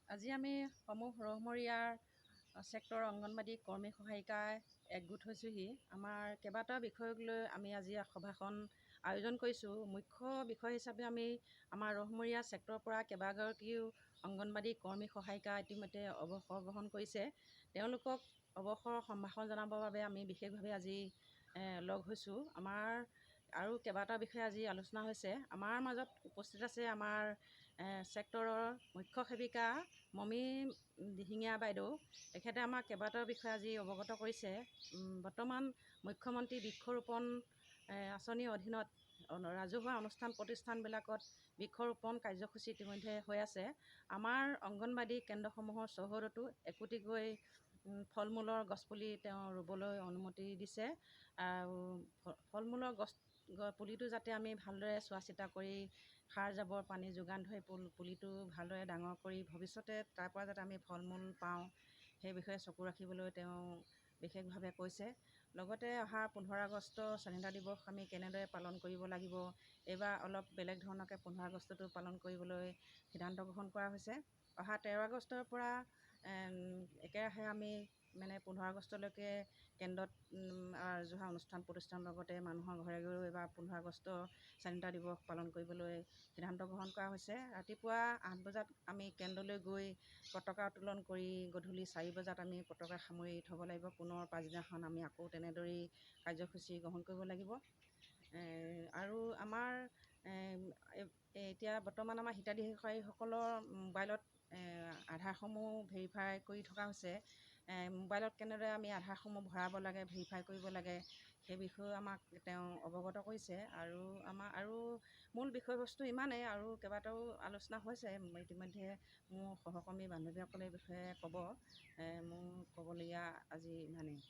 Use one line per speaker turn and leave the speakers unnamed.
আজি আমি সমূহ ৰহমৰীয়াৰ ছেক্টৰ অংগনবাদী কৰ্মী সহায়িকাই একগোট হৈছোঁহি। আমাৰ কেইবাটাও বিষয়ক লৈ আমি আজি সভাখন আয়োজন কৰিছোঁ। মুখ্য বিষয় হিচাপে আমি আমাৰ ৰহমৰীয়া ছেক্টৰৰ পৰা কেইবাগৰাকীও অংগনবাদী কৰ্মী সহায়িকা ইতিমধ্যে অৱসৰ গ্ৰহণ কৰিছে। তেওঁলোকক অৱসৰ সম্ভাষণ জনাবৰ বাবে আমি বিশেষভাৱে আজি লগ হৈছোঁ। আমাৰ আৰু কেইবাটাও বিষয়ে আজি আলোচনা হৈছে। আমাৰ মাজত উপস্থিত আছে আমাৰ ছেক্টৰৰ মুখ্য সেৱিকা মমী দিহিঙীয়া বাইদেউ। তেখেতে আমাক কেইবাটাও বিষয়ে আজি অৱগত কৰিছে। বৰ্তমান মুখ্যমন্ত্ৰী বৃক্ষৰোপণ আঁচনিৰ অধীনত ৰাজহুৱা অনুষ্ঠান প্ৰতিষ্ঠানবিলাকত বৃক্ষৰোপণ কাৰ্যসূচী ইতিমধ্যে হৈ আছে। আমাৰ অংগনবাদী কেন্দ্ৰসমূহৰ চৌহদতো একোটিকৈ ফল মূলৰ গছপুলি তেওঁ ৰুবলৈ অনুমতি দিছে। আৰু ফল মূলৰ গছ পুলিটো যাতে আমি ভালদৰে চোৱা চিতা কৰি সাৰ, জাবৰ, পানী যোগান ধৰি পুলিটো ভালদৰে ডাঙৰ কৰি ভৱিষ্যতে তাৰ পৰা যাতে আমি ফল মূল পাওঁ, সেই বিষয়ে চকু ৰাখিবলৈ তেওঁ বিশেষভাৱে কৈছে। লগতে অহা 15 আগষ্ট স্বাধীনতা দিৱস আমি কেনেদৰে পালন কৰিব লাগিব, এইবাৰ অলপ বেলেগ ধৰণকৈ 15 আগষ্টটো পালন কৰিবলৈ সিদ্ধান্ত গ্ৰহণ কৰা হৈছে। অহা 13 আগষ্টৰ পৰা একেৰাহে আমি মানে 15 আগষ্টলৈকে কেন্দ্ৰত ৰাজহুৱা অনুষ্ঠান প্ৰতিষ্ঠানৰ লগতে মানুহৰ ঘৰে ঘৰেও এইবাৰ 15 আগষ্ট স্বাধীনতা দিৱস পালন কৰিবলৈ সিদ্ধান্ত গ্ৰহণ কৰা হৈছে। ৰাতিপুৱা 8 বজাত আমি কেন্দ্ৰলৈ গৈ পতাকা উত্তোলন কৰি গধূলি 4 বজাত আমি পতাকা সামৰি থ'ব লাগিব। পুনৰ পাছদিনাখন আমি আকৌ তেনেদৰেই কাৰ্যসূচী গ্ৰহণ কৰিব লাগিব। আৰু আমাৰ এতিয়া বৰ্তমান আমাৰ হিতাধিকাৰীসকলৰ মোবাইলত আধাৰসমূহ ভেৰিফাই কৰি থকা হৈছে। মোবাইলত কেনেদৰে আমি আধাৰসমূহ ভৰাব লাগে, ভেৰিফাই কৰিব লাগে, সেই বিষয়েও আমাক তেওঁ অৱগত কৰিছে। আৰু আমাৰ আৰু মূল বিষয়বস্তু ইমানেই, আৰু কেইবাটাও আলোচনা হৈছে। ইতিমধ্যে মোৰ সহকৰ্মী বান্ধৱীসকলে এই বিষয়ে ক'ব। মোৰ ক'বলগীয়া আজি ইমানেই।